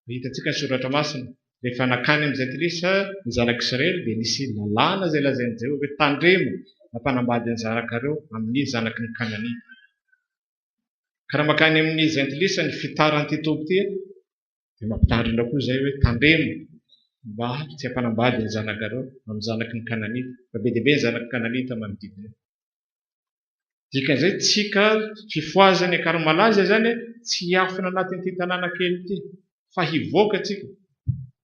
Hitantsika ny soratra masina. Rehefa nankany amin'ny jentilisa ny zanak'Israely dia nisy lalàna izay lazain'i Jehovah hoe tandremo mampanambady ny zanakareo amin'ny zanaky ny Kananita. Ka raha mankany amin'ny jentilisa ny fitaran'ity Tompo ity dia mampitandrina koa izay hoe tandremo mba tsy hampanambady ny zanakareo amin'ny zanaky ny Kananita. Fa be dia be ny zanaky Kananita manodidina eo. Dikan'izay tsika fifohazana Ankaramalaza izany tsy hiafina anatin'ity tanàna kely ity fa hivoaka tsika.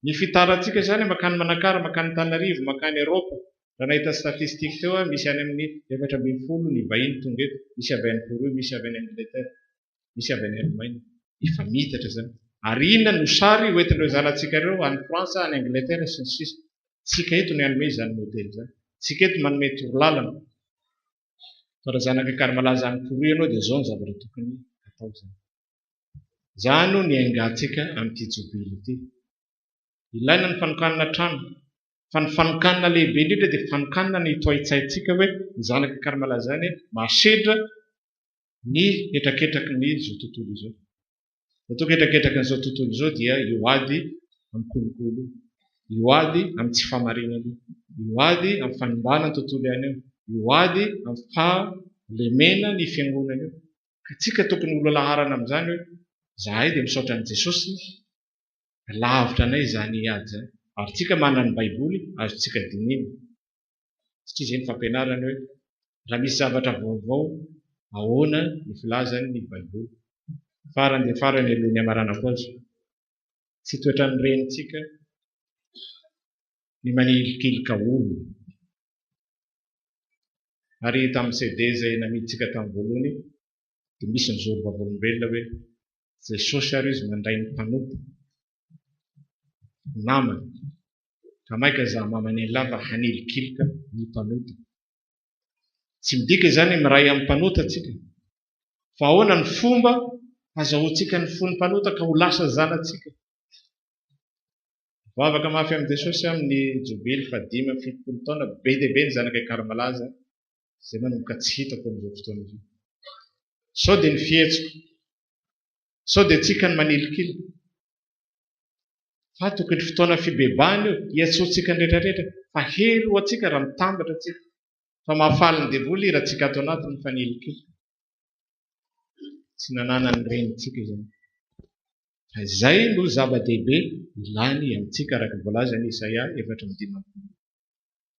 Ny fitarantsika izany mankany Manakara, mankany Antananarivo, mankany Eropa. Raha nahita statistique teo aho, misy any amin'ny 14 ny vahiny tonga eto, misy avy any Peru, misy avy any Angleterre, misy avy any Allemagne. Efa miitatra izany. Ary inona no sary hoentin'ireo zanatsika ireo any France, any Angleterre sy ny sisa. Tsika eto no hanome izany modely izany. Tsika eto manome torolalana. Fa raha zanaka Ankarimalaza any Peru ianao dia izao ny zavatra tokony hatao izany. Izany no niaingantsika amin'ity jobily ity. Ilaina ny fanokanana trano. Fa ny fanokanana lehibe indrindra dia fanokanana ny toe-tsaintsika hoe ny zanak'i Karmalazany mahasedra ny hetraketraky ny izao tontolo izao. Raha toa ka hetraketraky ny izao tontolo izao dia io ady amin'ny kolikoly io, io ady amin'ny tsy fahamarinana io, io ady amin'ny fanimbana ny tontolo iainana io, io ady amin'ny fahalemena ny fiangonana io. Ka tsika tokony ho lohalaharana amin'izany hoe izahay dia misaotra an'i Jesosy lavitra anay izany ady izany. Ary tsika manana ny Baiboly azontsika dinihina. Satria izay ny fampianarany hoe raha misy zavatra vaovao ahoana ny filazany ny Baiboly. Farany dia farany alohan'ny hamaranako azy. Tsy toetran'ny renintsika ny manilikilika olona. Ary tamin'ny CD izay namidintsika tamin'ny voalohany dia misy ny zoro vavolombelona hoe Jesosy ary izy mandray ny mpanompo ho namany ka maika za mamanenlah fa hanilikilika ny mpanota. Tsy midika izany hoe miray amin'ny mpanota tsika fa ahoana ny fomba hazahoantsika ny fon'ny mpanota ka ho lasa zanatsika. Mivavaka mafy amin'i Jesosy aho amin'ny jobily faha-75 taona, be dia be ny zanak'i Karmalaza izay manomboka tsy hitako amin'izao fotoana izao. Sao dia ny fihetsiko, sao dia tsika no manilikilika. Fa tokony fotoana fibebahana io, hiantsoantsika ny rehetra rehetra, fa hery ho antsika raha mitambatra tsika. Fa mahafaly ny devoly raha tsika ato anatiny mifanilikilika. Tsy nananan'ny renintsika izany. Fa izay no zava-dehibe ilany amintsika araka ny voalazan'i Isaia 54.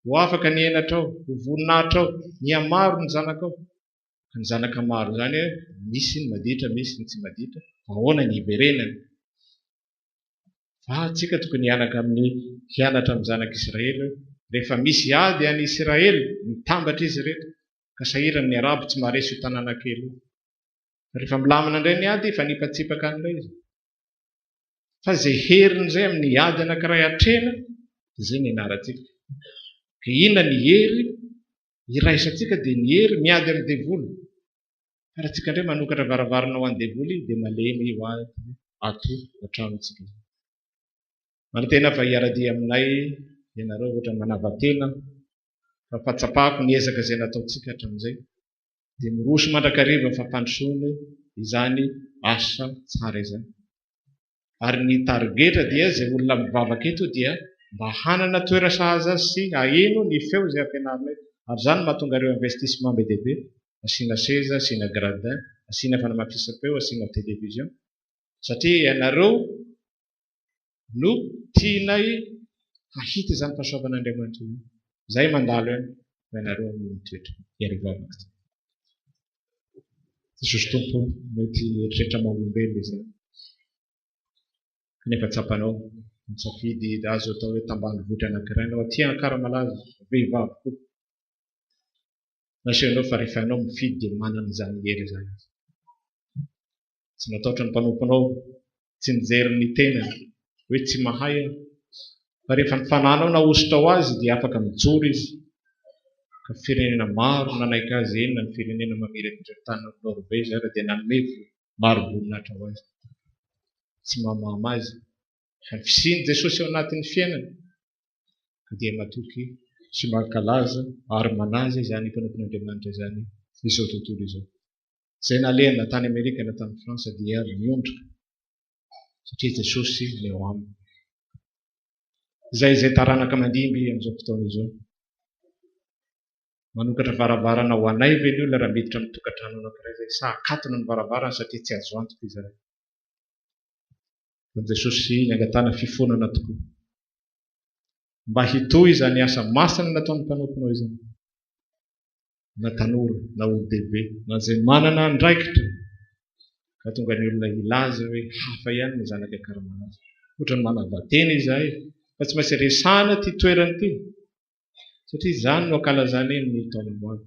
Ho afaka ny henatrao, ho voninahitrao, hihamaro ny zanakao. Ka ny zanaka maro izany misy ny maditra, misy ny tsy maditra, fa ahoana ny hiverenany? Fa tsika tokony hianaka amin'ny hianatra amin'ny zanak'Israely hoe rehefa misy ady any Isiraely, mitambatra izy ireto, ka sahirana ny Arabo tsy maharesy io tanàna kely io. Fa rehefa milamina indray ny ady, hifanipatsipaka any indray izy. Fa izay heriny izay amin'ny ady anankiray atrehina, dia izay ny ianarantsika. Ka inona ny hery iraisantsika dia ny hery miady amin'ny devoly. Fa raha tsika indray manokatra varavarana ho an'ny devoly dia malemy io ady ato an-tranontsika io. Manantena fa hiara-dia aminay ianareo ohatra manava-tena fa fahatsapako ny ezaka izay nataontsika hatramin'izay dia miroso mandrakariva ny fampandrosoana izany asa tsara izany. Ary ny tarigetra dia izay olona mivavaka eto dia mba hanana toera sahaza azy sy haheno ny feo izay ampianarina eto. Ary izany no mahatonga ireo investissement be dia be, asiana seza, asiana gradin, asiana fanamafisam-peo, asiana télévision. Satria ianareo no tianay hahita izany fahasoavan'Andriamanitra izany. Izahay mandalo ihany fa ianareo no mitoetra. Hiarivavaka. Jesosy Tompo, mety eritreritra maha olombelona izany, kanefa tsapanao, misafidy azo atao hoe tambanivohitra anankiray ianao, aty Ankaramalaza, vehivavy koa. Nasehonao fa rehefa ianao mifidy dia manana izany hery izany izy. Tsy natahotra ny mpanomponao, tsy nijery ny tenany, hoe tsy mahay aho. Fa rehefa ny fananao nahosotra ho azy dia afaka mijoro izy. Ka firenena maro nanaiky azy, eny na ny firenena mamirapiratra tany Norvège ara dia nanome mari-boninahitra ho azy. Tsy mahamamo azy fa ny fisian'i Jesosy ao anatin'ny fiainany ka dia matoky sy mankalaza ary manaja izany mpanompon'Andriamanitra izany izao tontolo izao. Izay nalehany na tany Amerika na tany Frantsa dia miondrika satria Jesosy no eo aminy. Izay izay taranaka mandimby amin'izao fotoana izao. Manokatra varavarana ho anay ve ny olona raha miditra amin'ny tokantrano anankiray izay sa akatona ny varavarana satria tsy azo antoka izahay? Amin'i Jesosy ny angatahana fifonana tokoa. Mba hitohy izany asa masina nataon'ny mpanomponao izany. Na tanora na olon-dehibe na izay manana andraikitra ka tonga ny olona hilaza hoe hafa ihany ny zanak'i Ankaramalaza. Ohatran'ny manava-tena izahay fa tsy maintsy resahana ity toerana ity satria izany no ankalazana eny ny taona ho avy.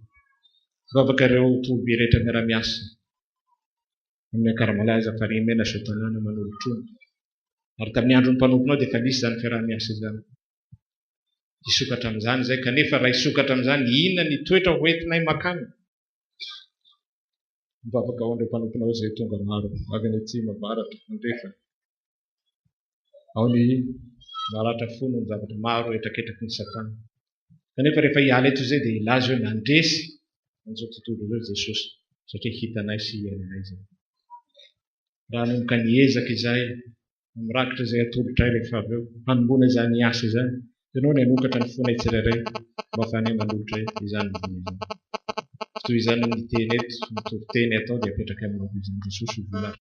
Mivavaka ireo toby rehetra miara-miasa amin'ny Ankaramalaza, Farihimena, Soatanàna, Manolotrony. Ary tamin'ny andron'ny mpanomponao dia efa nisy izany fiaraha-miasa izany. Hisokatra amin'izany izay, kanefa raha hisokatra amin'izany, inona ny toetra ho entinay mankany? Mivavaka ho an'ireo mpanomponao izay tonga maro avy any atsimo, avaratra, andrefana. Ao ny Maratra fo noho ny zavatra maro hetraketraky ny satana. Kanefa rehefa hiala eto izay dia hilaza hoe nandresy an'izao tontolo izao Jesosy satria hitanay sy iainanay izany. Raha hanomboka ny ezaka izahay mirakitra izay atolotray rehefa avy eo hanomboana izany asa izany, Ianao ny hanokatra ny fonay tsirairay mba ahafahanay manolotra izany vola izany. Fitohizana ny teny eto, ny toriteny atao dia apetraka aminao izany Jesosy ho vola.